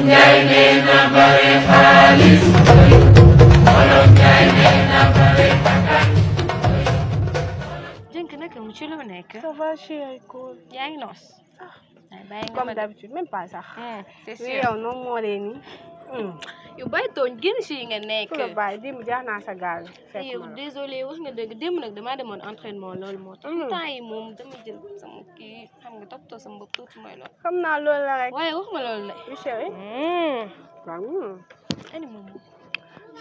Njaay nee na bare xaalis Wolof Njaay nee na bare bakkan. Jënk naka mu ci loo nekk. Ça va chérie cool. yaa ngi noos. Comme d'habitude même pas ça. C'est sûr. yow noonu moo dee nii. yow bàyyi tooñ génn si nga nekk. ku la bàyyi démb jaar naa sa gaal. yow désolé wax nga dëgg démb nag damaa demoon entraînement loolu moo tax. temps yi moom dama jël sama kii xam nga toppatoo sama bopp tuuti mooy loolu. xam naa loolu la rek. waaye wax ma loolu la. oui chérie. waaw. ani moom.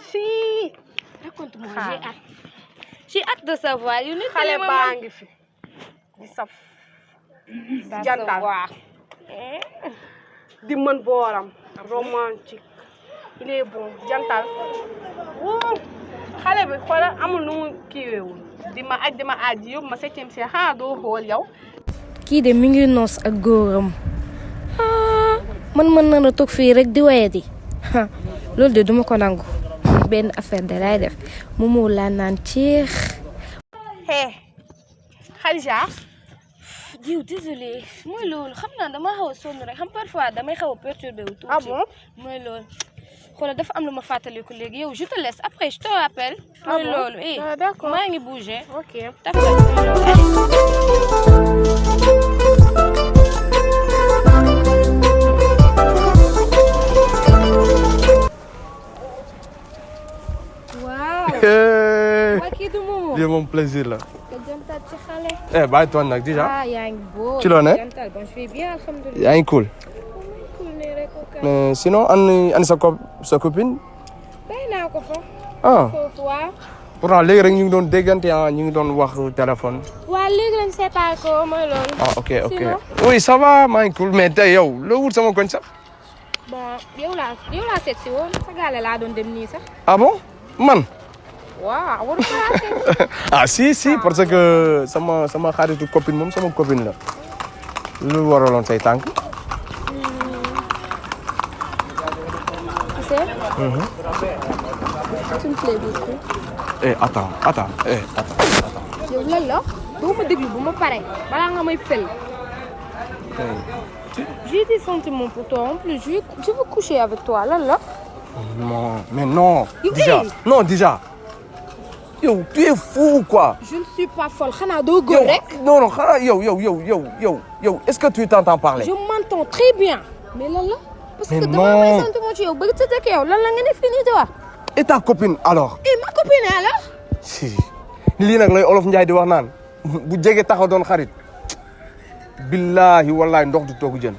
si. raconte-moi j'ai hâte de savoir. yu nit xale baa ngi fi. di saf. jantal di mën booram. romantique. il est bon jantal. wuu xale bi xoolal amul nu mu kiiweewul. di ma aj yóbbu ma 7e si xanaa doo xool yow. kii de mi ngi noos ak góoram man mën na la toog fii rek di wayati loolu de duma ko nangu benn affaire de lay def moomu laa naan ciix. Khadija. diw désolé mooy loolu xam naa dama xaw a sonn rek xam parfois damay xaw a perturbé wu tuuti. Ah bon? mooy loolu xoolal dafa am lu ma fàttaliku léegi yow je te laisse après je te rappelle. Ah mooy bon? loolu D'accord. maa ngi bougé. Ok. waaw. waa kii du moomu. lii moom plaisir la. nga jantal ci xale. bàyyi toon nag déjà. yaa ngi boo. ci loo ne. jantal bon je vais bien alhamdulilah. yaa ngi cool. cool ne rek ok. mais sinon ani sa copine. bàyyi naa ko fa. ah foofu waaw. pourtant léegi rek ñu ngi doon déggante ñu ngi doon wax téléphone. waa léegi lañ séparé ko mooy loolu. ah ok ok Sinon? oui ça va maa ngi cool mais tey yow loo wut sama koñ sax. bon yow laa seet si woon sa gaale laa doon dem nii sax. ah bon man. waaw waru ko laa seet si. ah si parce que sama xaritu copine moom sama copine la. lu waraloon say tànk. tu sais. tu me plais beaucoup. attends. yow lan la doo ma déglu bu ma pare balaa nga may fël. j'ai des sentiments pour toi en plus je veux coucher avec toi lan la. non mais non. Yow déjà. yow tu es fou quoi. je ne suis pas folle xanaa doo góor rek. non xanaa yow est-ce que tu t'entends parler. je m'entends très bien. mais lan la. parce que dama may sentiment ci yow bëgg tëdd ak yow lan la nga ne fii nii di wax. et ta copine alors. et ma copine alors. si lii nag lay olof Njaay di wax naan bu jege taxaw doon xarit. billahi wallahi ndox du toogu jën.